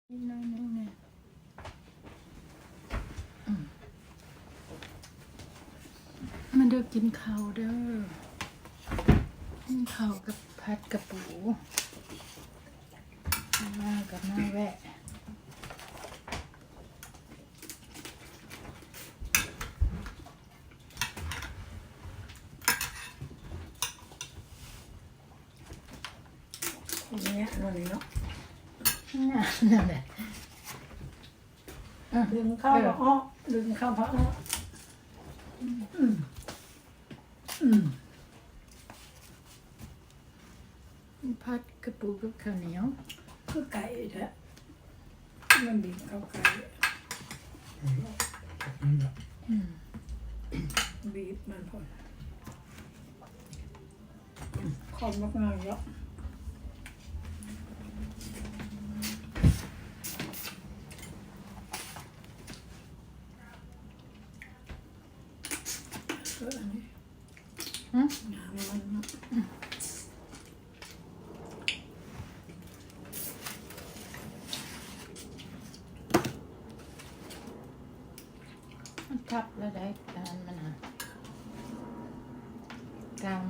ອີກໜ້ອຍໜຶ່ງແດ່. ອືມ ມາເດີ ກິນເຂົ້າເດີ ກິນເຂົ້າກັບຜັດກະປູ. ວ່າງກໍມາແວະ. ເນຍ ອັນນີ້ເນາະ ງາມນັ້ນແຫຼະ. ອືມ ດຶງເຂົ້າ ເອີ ອອກ ດຶງເຂົ້າ ອອກ. ອືມ ອືມ ຜັດກະປູກັບເຂົ້າໜຽວ ຄືໄກ່ແທ້. ມັນບີບເຂົ້າໄກ່ ອືມ ອືມ ບີບມັນພຸ້ນ ອືມ ຄອນບັກໃຫຍ່ເນາະ. ເອີ ອັນນີ້ ຫື ນ້ຳມັນເນາະ ມັນທັບແລ້ວໄດ້ ອັນນັ້ນມັນຫາ ກາງ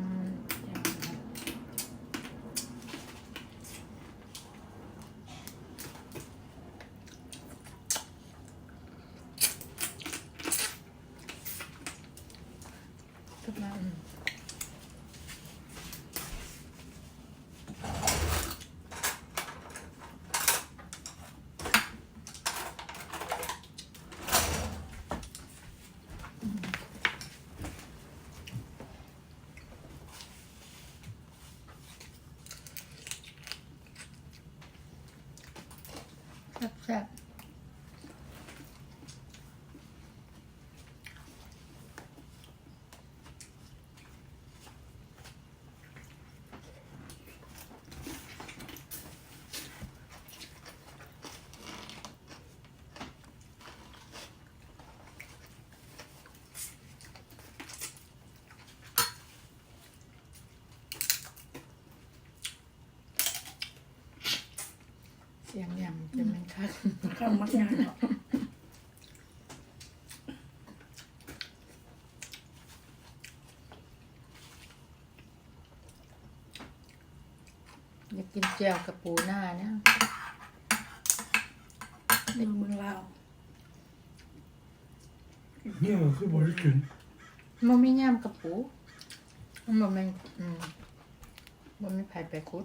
ຂຶ້ນມາ ອືມ ແຊບໆ. ສຽງຫຍັງຈະແມ່ນຄັກ ຄຳມັກງ່າຍເນາະ. ຢາກກິນແຈ່ວກະປູໜ້ານະ ເປັນເມືອງລາວ. ນີ້ຄືບໍ່ໄດ້ກິນ ບໍ່ມີຍາມກະປູ ມັນບໍ່ແມ່ນ ອືມ ບໍ່ມີໃຜໄປຂຸດ.